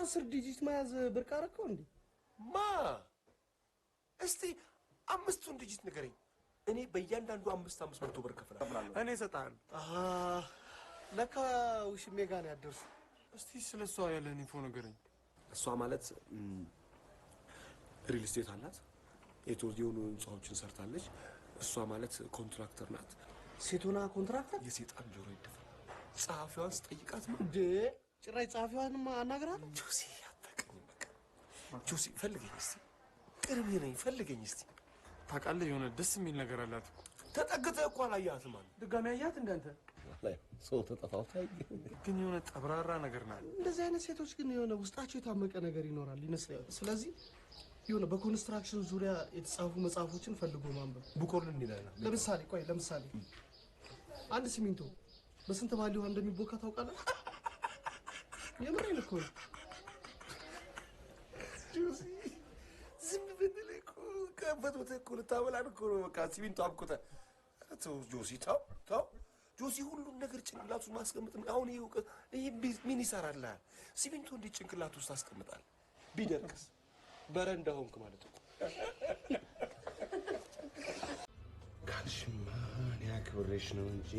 10 digit መያዝ ብርቅ አደረከው እንዴ? ማ እስቲ 5ቱን digit ንገረኝ። እኔ በእያንዳንዱ 500 ብር እከፍላለሁ። እኔ እሰጥሃለሁ። አሃ ለካ ውሽሜ ጋር ነው ያደርሱ። እስቲ ስለሷ ያለህን info ንገረኝ። እሷ ማለት real estate አላት። የሆኑ ህንጻዎችን ሰርታለች። እሷ ማለት contractor ናት። ሴት ሆና contractor? የሴጣን ጆሮ ይደፈን። ጸሐፊዋን ስጠይቃት ነው እንዴ? ጭራሽ ጸሐፊዋንም አናግራለሁ። ጆሲ አታውቅኝም። በቃ ጆሲ ፈልገኝ እስቲ፣ ቅርቤ ነኝ፣ ፈልገኝ እስቲ። ታውቃለህ የሆነ ደስ የሚል ነገር አላት እኮ። ተጠግተህ እኮ አላየሃትም አለ። ድጋሚ አያት እንዳንተ ሰው ተጠፋፍታ ግን የሆነ ጠብራራ ነገር ናት። እንደዚህ አይነት ሴቶች ግን የሆነ ውስጣቸው የታመቀ ነገር ይኖራል ይመስላል። ስለዚህ የሆነ በ construction ዙሪያ የተጻፉ መጽሐፎችን ፈልጎ ማንበብ ቡኮርን ይላል። ለምሳሌ ቆይ ለምሳሌ አንድ ሲሚንቶ በስንት ባሊ ውሃ እንደሚቦካ ታውቃለህ? የምሬን እኮ ነው። ጆሲ ዝም ብትል እኮ ከበት እኮ ልታበላን እኮ ነው። በቃ ሲሚንቶ አብኩተህ። ኧረ ተው ጆሲ ተው ተው ጆሲ፣ ሁሉን ነገር ጭንቅላቱ ማስቀመጥ። አሁን ይሄ እውቀት ይሄ ምን ይሰራልሃል? ሲሚንቶ እንዴት ጭንቅላቱ ውስጥ ታስቀምጣለህ? ቢደርቅስ በረንዳ ሆንክ ማለት እኮ። ካልሽማ እኔ አክብሬሽ ነው እንጂ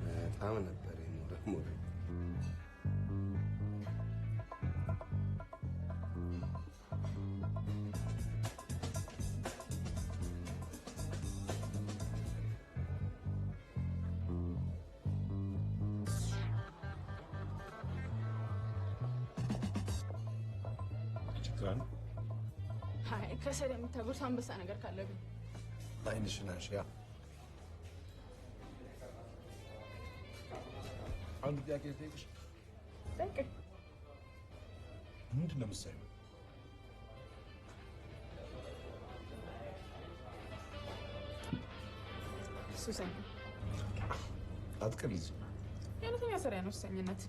በጣም ነበር የሞረሞረኝ። አይ ከሰል የምታጎርስ አንበሳ ነገር ካለብኝ አይንሽን አንሺ። አንድ ጥያቄ ልጠይቅሽ። ጠይቀኝ። ምንድን ነው የምትሰሪው? ሱሰኛ። አትቀልጂ። የእውነተኛ ስራ ነው ሱሰኝነት።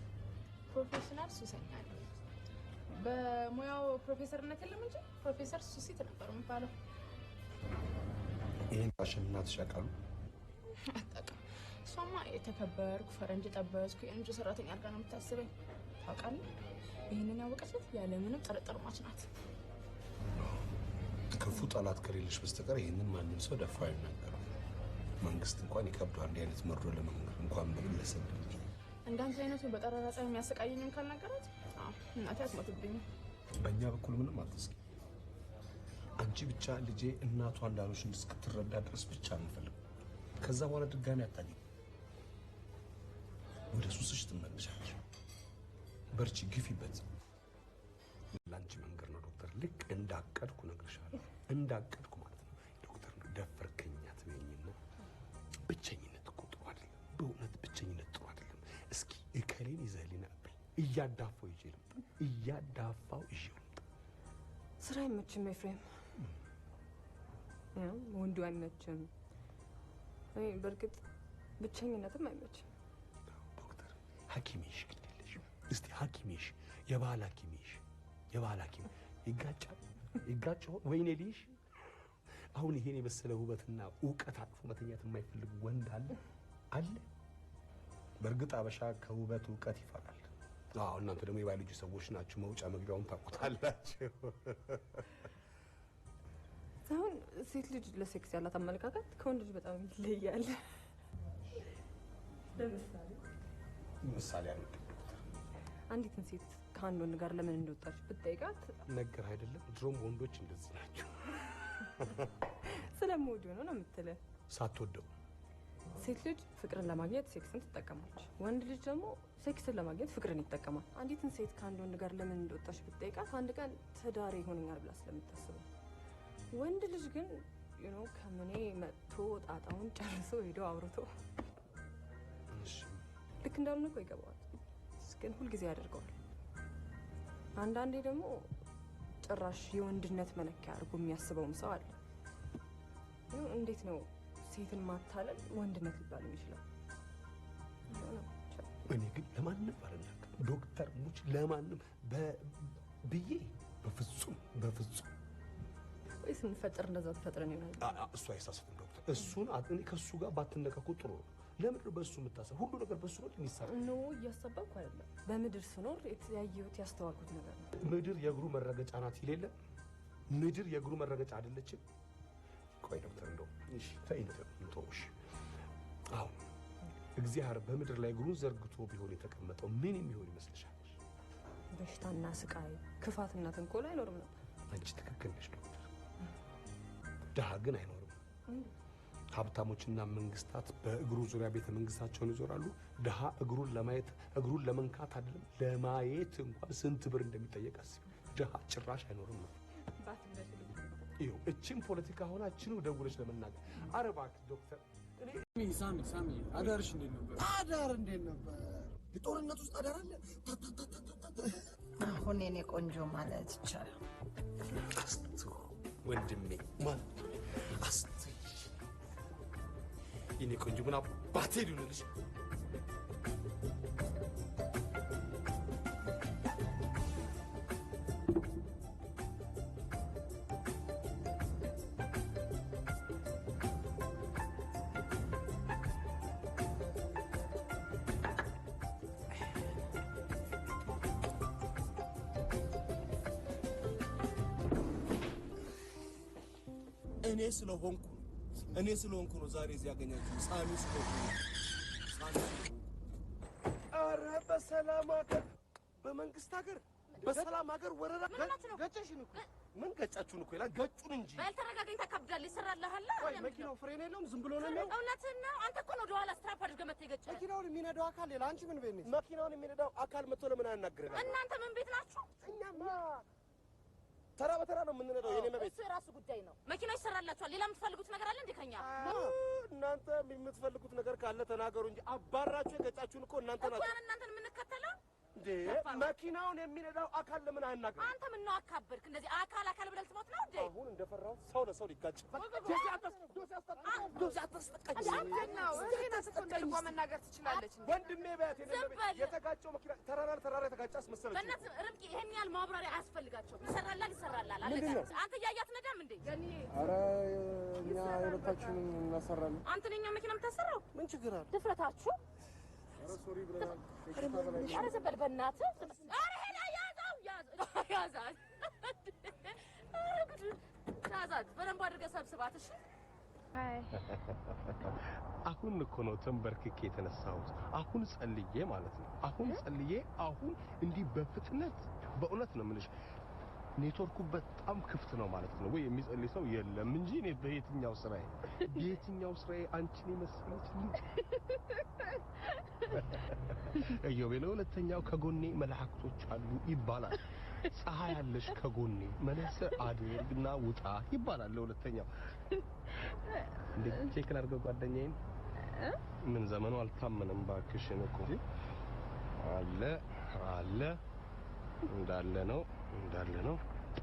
professional ሱሰኛ ነኝ። በሙያው ፕሮፌሰርነት የለም እንጂ ፕሮፌሰር ሱሲት ነበር የሚባለው። ይሄን ፋሽን እናትሽ ያውቃሉ? አታውቅም። እሷማ የተከበርኩ ፈረንጅ ጠበስኩ የእንጆ ሰራተኛ አድርጋ ነው የምታስበኝ። ታውቃለህ፣ ይህንን ያወቀች ያለምንም ጥርጥር ሟች ናት። ክፉ ጠላት ከሌለሽ በስተቀር ይህንን ማንም ሰው ደፍሮ አይናገርም። መንግስት እንኳን ይከብደዋል እንዲህ አይነት መርዶ ለመንገር እንኳን በግለሰብ ደረጃ። እንዳንተ አይነቱ በጠራራ ፀሐይ የሚያሰቃየኝም ካልነገራት እናቴ አትሞትብኝም። በእኛ በኩል ምንም አትስጊ። አንቺ ብቻ ልጄ እናቷ እንዳልሆንሽ እስክትረዳ ድረስ ብቻ እንፈልግ። ከዛ በኋላ ድጋሚ አታገኝም። ወደ ሱስሽ ትመለሻለሽ። በርቺ፣ ግፊበት። ላንቺ መንገር ነው ዶክተር። ልክ እንዳቀድኩ እነግርሻለሁ። እንዳቀድኩ ማለት ነው ዶክተር። ደፈርከኝ አትበይኝና ብቸኝነት እኮ ጥሩ አይደለም። በእውነት ብቸኝነት ጥሩ አይደለም። እስኪ እከሌን ይዘህልኝ ና በይ። እያዳፋው ይዤ ልምጣ። እያዳፋው ይዤ ልምጣ። ስራ አይመችም ኤፍሬም። ያው ወንዱ አይመችም። እኔ በእርግጥ ብቸኝነትም አይመችም። ዶክተር ሐኪምሽ ግድ የለሽም። እስቲ ሐኪምሽ የባህል ሐኪምሽ የባህል ሐኪም ይጋጫል ይጋጭ ወይኔ ልይሽ። አሁን ይሄን የመሰለ ውበትና እውቀት አቅፎ መተኛት የማይፈልግ ወንድ አለ አለ? በእርግጥ አበሻ ከውበት እውቀት ይፈራል። አዎ እናንተ ደግሞ የባዮሎጂ ሰዎች ናችሁ፣ መውጫ መግቢያውን ታውቁታላችሁ። አሁን ሴት ልጅ ለሴክስ ያላት አመለካከት ከወንድ ልጅ በጣም ይለያል። ለምሳሌ ምሳሌ አልወድም ዶክተር። አንዲትን ሴት ከአንድ ወንድ ጋር ለምን እንደወጣች ብትጠይቃት ነገር አይደለም፣ ድሮም ወንዶች እንደዚህ ናቸው። ስለምወደው ነው ነው የምትልህ። ሳትወደው ሴት ልጅ ፍቅርን ለማግኘት ሴክስን ትጠቀማለች። ወንድ ልጅ ደግሞ ሴክስን ለማግኘት ፍቅርን ይጠቀማል። አንዲትን ሴት ከአንድ ወንድ ጋር ለምን እንደወጣች ብትጠይቃት አንድ ቀን ትዳሬ ይሆነኛል ብላ ስለምታስበው። ወንድ ልጅ ግን you know ከምኔ መጥቶ ጣጣውን ጨርሶ ሄዶ አውርቶ ልክ እንዳልሆነ እኮ ይገባዋል፣ ግን ሁልጊዜ ያደርገዋል። አንዳንዴ ደግሞ ጭራሽ የወንድነት መለኪያ አድርጎ የሚያስበውም ሰው አለ። እንዴት ነው ሴትን ማታለል ወንድነት ሊባል የሚችለው? እኔ ግን ለማንም አልናገርም ዶክተር ሙች ለማንም ብዬ በፍጹም በፍጹም። ወይ ስንፈጠር እንደዛ ተፈጥረን ይሆናል። እሱ አይሳሳትም ዶክተር። እሱን እኔ ከእሱ ጋር ባትነካኩ ጥሩ ነው። ለምንድን ነው በእሱ የምታሰብ? ሁሉ ነገር በእሱ ነው የሚሰራው። No እያሰበብኩ አይደለም። በምድር ስኖር ያየሁት ያስተዋልኩት ነገር ነው። ምድር የእግሩ መረገጫ ናት ይል የለ? ምድር የእግሩ መረገጫ አይደለችም? ቆይ ዶክተር፣ እንደው እሺ ተይ እንተው። እሺ አሁን እግዚአብሔር በምድር ላይ እግሩን ዘርግቶ ቢሆን የተቀመጠው ምን የሚሆን ይመስልሻል? በሽታና ስቃይ፣ ክፋትና ተንኮል አይኖርም ነበር። አንቺ ትክክል ነሽ ዶክተር። ድሃ ግን አይኖርም። ሀብታሞችና መንግስታት በእግሩ ዙሪያ ቤተ መንግስታቸውን ይዞራሉ። ድሃ እግሩን ለማየት እግሩን ለመንካት አይደለም ለማየት እንኳን ስንት ብር እንደሚጠየቅ አስቢ። ድሃ ጭራሽ አይኖርም ነው። ይኸው እቺን ፖለቲካ ሆና እቺኑ ደውለሽ ለመናገር ኧረ እባክህ ዶክተር ሳሚ ሳሚ፣ አዳርሽ እንዴት ነበር? አዳር እንዴት ነበር? የጦርነት ውስጥ አዳር አለ። አሁን የኔ ቆንጆ ማለት ይቻላል። አስቱ ወንድሜ ማን አስቱ የኔ ቆንጆ ምን አባቴ ልሁንልሽ? እኔ ስለሆንኩ ነው እኔ ስለሆንኩ ነው ዛሬ እዚህ ያገኛችሁ። ሳሚ ስለሆንኩ ነው። ሳሚ ስለሆንኩ። ኧረ በሰላም ሀገር፣ በመንግስት ሀገር፣ በሰላም ሀገር ወረራ ገጨሽን እኮ ምን ገጫችሁን እኮ ይላል። ገጩን እንጂ በል ተረጋጋኝ። ታካብዳለህ። ይሰራልሃል። ቆይ መኪናው ፍሬን የለውም ዝም ብሎ ነው የሚሄደው። እውነትህን ነው። አንተ እኮ ነው ወደኋላ ስትራፕ አድርገህ መተህ የገጨኸው። መኪናውን የሚነዳው አካል ሌላ፣ አንቺ ምን ቤት ነሽ? መኪናውን የሚነዳው አካል መጥቶ ለምን አያናግረንም? እናንተ ምን ቤት ናችሁ? እኛማ ተራ በተራ ነው የምንነዳው። የኔ መቤት እሱ የራሱ ጉዳይ ነው። መኪናው ይሰራላችኋል። ሌላ የምትፈልጉት ነገር አለ እንዴ ከኛ? እናንተ የምትፈልጉት ነገር ካለ ተናገሩ እንጂ አባራችሁ የገጫችሁን እኮ እናንተ እኮ ናችሁ። ያን እናንተን የምንከተለው እንዴ መኪናውን የሚነዳው አካል ለምን አያናግረንም? አንተ ምን ነው አካበድክ? እንደዚህ አካል አካል ብለህ ልትሞት ነው እንዴ? አሁን እንደፈራሁት ሰው ለሰው ሊጋጭ መናገር ትችላለች። ወንድሜ በያት የኔ ዝም መቤት በል። የተጋጨው መኪና ተራራ ለተራራ የተጋጨ አስመሰለች። በእናትህ ርብቃ ይሄን ያህል ማብራሪያ አያስፈልጋቸውም። ይሰራላል ይሰራላል። አለቀ። ምንድን ነው? አንተ እያያት ነዳም እንዴ? ኧረ እኛ የሁለታችንን እናሰራለን። አንተ ነኛ መኪና የምታሰራው? ምን ችግር አለ? ድፍረታችሁ! ኧረ sorry ብለናል። ኧረ ዝም በል በእናትህ። ኧረ ሄዳ ያዘው ያዘው ያዛት። ኧረ ጉድ ያዛት። በደንብ አድርገህ ሰብስባት እሺ። አሁን እኮ ነው ተንበርክኬ የተነሳሁት። አሁን ጸልዬ ማለት ነው። አሁን ጸልዬ አሁን እንዲህ በፍጥነት በእውነት ነው የምልሽ፣ ኔትወርኩ በጣም ክፍት ነው ማለት ነው። ወይ የሚጸልይ ሰው የለም እንጂ እኔ በየትኛው ስራዬ በየትኛው ስራዬ አንቺን የመሰለች ልጅ ኢዮቤ፣ ለሁለተኛው ከጎኔ መላእክቶች አሉ ይባላል። ፀሐይ አለሽ ከጎኔ መነጽር አድርግና ውጣ ይባላል። ለሁለተኛው እንዴ check ላድርገው ጓደኛዬን። ምን ዘመኑ አልታመነም እባክሽን እኮ አለ አለ እንዳለ ነው እንዳለ ነው።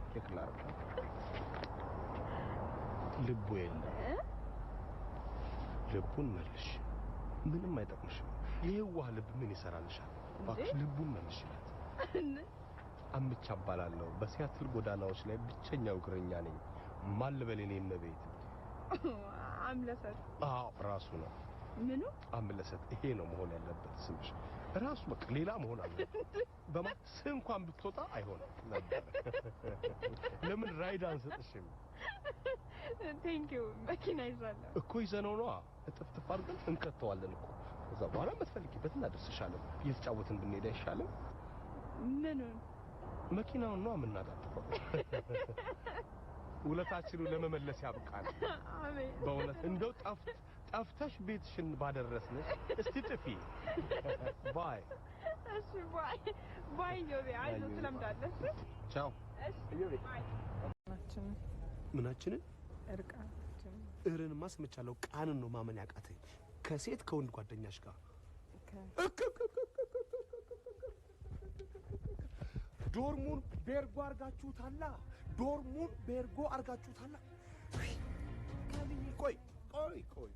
check ላድርገው። ልቡ የለም። ልቡን መልሽ። ምንም አይጠቅምሽም። የዋህ ልብ ምን ይሰራልሻል? እባክሽ ልቡን መልሽላት። አምቻ እባላለሁ። በሲያትል ጎዳናዎች ላይ ብቸኛው እግረኛ ነኝ። ማን ልበል የኔ እመቤት? አምለሰት አዎ ራሱ ነው ምኑ አምለሰት። ይሄ ነው መሆን ያለበት ስምሽ ራሱ። በቃ ሌላ መሆን አለበት። በማክስ እንኳን ብትወጣ አይሆንም ነበር። ለምን ride አንሰጥሽም? Thank you መኪና ይዛለሁ እኮ ይዘነው ነዋ። እጥፍጥፍ አድርገን እንከተዋለን እኮ። ከዛ በኋላ የምትፈልጊበት እናደርስሻለን። እየተጫወትን ብንሄድ አይሻልም? ምኑን መኪናውን ነዋ የምናጣጥፈው። ውለታችንን ለመመለስ ያብቃል። አሜን። በእውነት እንደው ጠፍተሽ ቤትሽን ባደረስንሽ። እስቲ ጥፊ። Bye። እሺ bye bye። ዮቤ አይዞህ ትለምዳለህ። ቻው። እሺ bye። ምናችንን እርቃችን እርንማ ሰምቻለሁ። ቃንን ነው ማመን ያቃተኝ። ከሴት ከወንድ ጓደኛሽ ጋር dorm ኡን ቤርጎ አርጋችሁታላ። dorm ኡን ቤርጎ አርጋችሁታላ። ቆይ ቆይ ቆይ ቆይ፣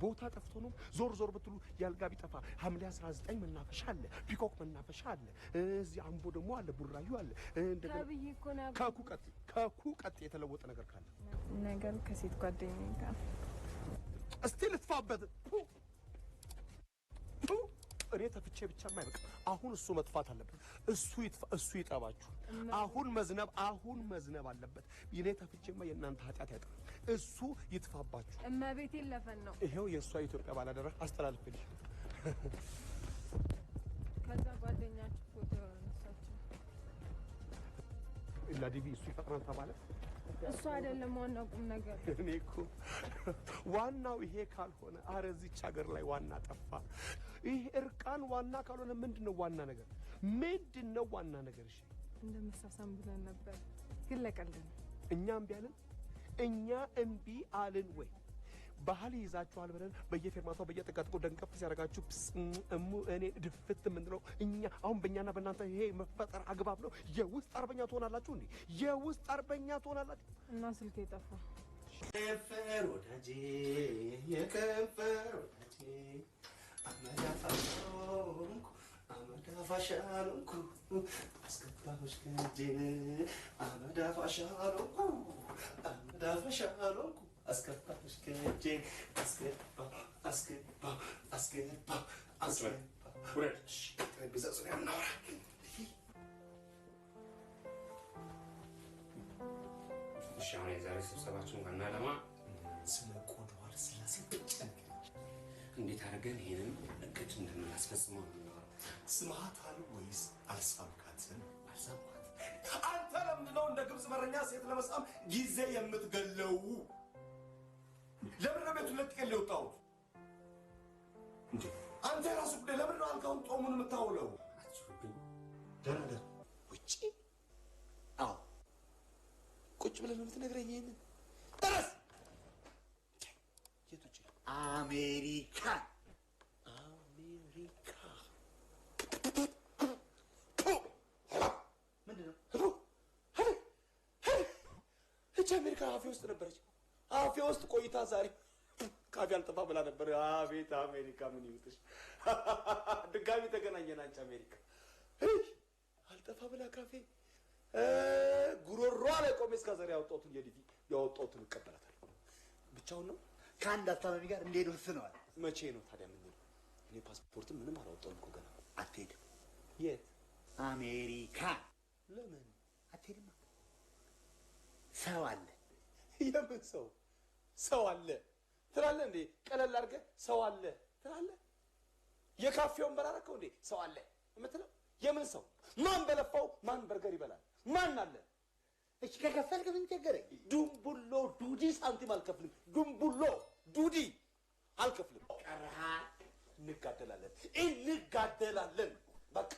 ቦታ ጠፍቶ ነው? ዞር ዞር ብትሉ ያልጋ ቢጠፋ ሐምሌ 19 መናፈሻ አለ፣ ፒኮክ መናፈሻ አለ፣ እዚህ አምቦ ደግሞ አለ፣ ቡራዩ አለ። እንደገና ከብዬ እኮ ነው ከኩ ቀጥ የተለወጠ ነገር ካለ ነገሩ ከሴት ጓደኛዬ ጋር እስቲ ልትፋበት። እኔ ተፍቼ ብቻ የማይበቃ አሁን እሱ መጥፋት አለበት። እሱ ይጥፋ፣ እሱ ይጠባችሁ። አሁን መዝነብ አሁን መዝነብ አለበት። እኔ ተፍቼማ የእናንተ ኃጢአት አይጠፋም። እሱ ይጥፋባችሁ። እመቤቴን ለፈን ነው። ይሄው የእሷ የኢትዮጵያ ባላደራ አስተላልፍልሽ። ከዛ ጓደኛችሁ ፎቶ አነሳችሁ። ለዲቪ እሱ ይፈጥናል ተባለ። እሱ አይደለም ዋናው ቁም ነገር። እኔ እኮ ዋናው ይሄ ካልሆነ አረ እዚች ሀገር ላይ ዋና ጠፋ። ይሄ እርቃን ዋና ካልሆነ ምንድነው ዋና ነገር? ምንድነው ዋና ነገር? እሺ እንደ መሳሳም ብለን ነበር፣ ግን ለቀልድ ነው። እኛ እምቢ አልን፣ እኛ እምቢ አልን ወይ? ባህል ይዛችኋል ብለን በየፌርማታው በየጥቃጥቁ ደንቀፍ ሲያደርጋችሁ እሙ እኔ ድፍት የምንለው እኛ አሁን በእኛና በእናንተ ይሄ መፈጠር አግባብ ነው? የውስጥ አርበኛ ትሆናላችሁ እንዴ? የውስጥ አርበኛ ትሆናላችሁ። እና ስልኬ ጠፋ። የከንፈር ወዳጄ የከንፈር ወዳጄ አመዳፋሻንኩ አመዳፋሻንኩ አስገባሁሽ ከእጄን አመዳፋሻንኩ አመዳፋሻንኩ አስገባሁሽ ከእጄን አስገባ አስገባ አስገባ አስገባ። ውረድ። ጠረጴዛ ዙሪያ እናውራ። እሺ አሁን የዛሬ ስብሰባችን ዋና ዓላማ ስለ ቆዳዋ ልስላሴ ብቻ እንዴት አድርገን ይሄንን እቅድ እንደምናስፈጽመው ነው የምናወራው። ስምሃታል ወይስ አልሳምካትም? አልሳምኳትም። አንተ ለምንድነው እንደ ግብፅ በረኛ ሴት ለመሳም ጊዜ የምትገለው? ለምን ነው ቤቱን ለቅቄ የወጣሁት? እንዴ አንተ የራስህ ጉዳይ። ለምን ነው አልጋውን ጦሙን የምታውለው? አትጩህብኝ። ደህና ደር ውጪ። አዎ ቁጭ ብለህ ነው የምትነግረኝ ይሄንን? ተነስ። የት ውጪ? አሜሪካ አሜሪካ ምንድን ነው? እቺ አሜሪካ አፌ ውስጥ ነበረች። አፌ ውስጥ ቆይታ ዛሬ ካፌ አልጠፋ ብላ ነበር። አቤት አሜሪካ ምን ይውጥሽ! ድጋሚ ተገናኘን። አንቺ አሜሪካ አልጠፋ ብላ ካፌ ጉሮሯ ላይ ቆሜ እስከ ዛሬ ያወጣሁትን የዲቪ ያወጣሁትን እቀበላታለሁ። ብቻውን ነው ከአንድ አስታማሚ ጋር እንዲሄድ ወስነዋል። መቼ ነው ታዲያ የምንሄደው? እኔ ፓስፖርትም ምንም አላወጣሁም እኮ ገና። አትሄድም። የት? አሜሪካ። ለምን አትሄድማ? ሰው አለ። የምን ሰው? ሰው አለ ትላለህ እንዴ? ቀለል አድርገህ ሰው አለ ትላለህ። የካፌ ወንበር አደረከው እንዴ? ሰው አለ የምትለው የምን ሰው? ማን በለፋው ማን በርገር ይበላል? ማን አለ? እሺ ከከፈልክ ምን ቸገረኝ? ዱምቡሎ ዱዲ ሳንቲም አልከፍልም። ዱምቡሎ ዱዲ አልከፍልም። ቀረሃ። እንጋደላለን እንጋደላለን። በቃ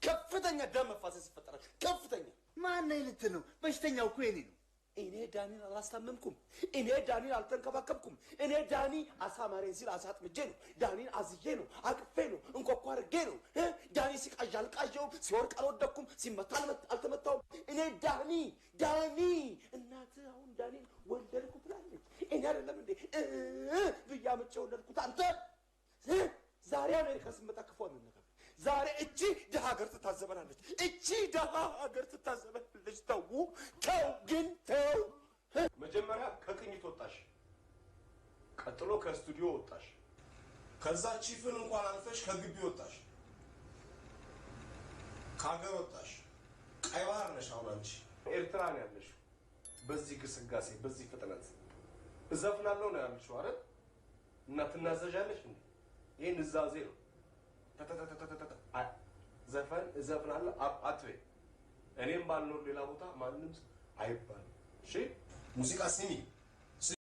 ከፍተኛ ደም መፋሰስ ይፈጠራል። ከፍተኛ ማን ነኝ ልትል ነው? በሽተኛው እኮ የኔ ነው። እኔ ዳኒን አላስታመምኩም። እኔ ዳኒን አልተንከባከብኩም። እኔ ዳኒ አሳማሬን ሲል አሳጥምጄ ነው። ዳኒን አዝዬ ነው፣ አቅፌ ነው፣ እንኳኳ አድርጌ ነው። ዳኒ ሲቃዣ አልቃዠውም፣ ሲወርቅ አልወደቅኩም፣ ሲመታ አልተመታውም። እኔ ዳኒ ዳኒ እናትህ አሁን ዳኒን ወለድኩ ትላለች። እኔ አይደለም እንዴ ብዬ አምጬ ወለድኩት። አንተ ዛሬ አሜሪካ ስመጣ ክፉ አንነጋገር። ዛሬ እቺ ድሃ ሀገር ትታዘበናለች። እቺ ድሃ ሀገር ትታዘበናለች። ተው ተው፣ ግን ተው። መጀመሪያ ከቅኝት ወጣሽ፣ ቀጥሎ ከስቱዲዮ ወጣሽ፣ ከዛ ቺፍን እንኳን አልፈሽ ከግቢ ወጣሽ፣ ከሀገር ወጣሽ። ቀይ ባህር ነሽ አሁን አንቺ። ኤርትራ ነው ያለሽው። በዚህ ግስጋሴ፣ በዚህ ፍጥነት እዘፍናለሁ ነው ያልሽው አይደል? እና ትናዘዣለሽ እንዴ? ይሄ ንዛዜ ነው። ዘፈን እዘፍናለሁ አትበይ። እኔም ባልኖር ሌላ ቦታ ማንም አይባልም። እሺ ሙዚቃ ስሚ፣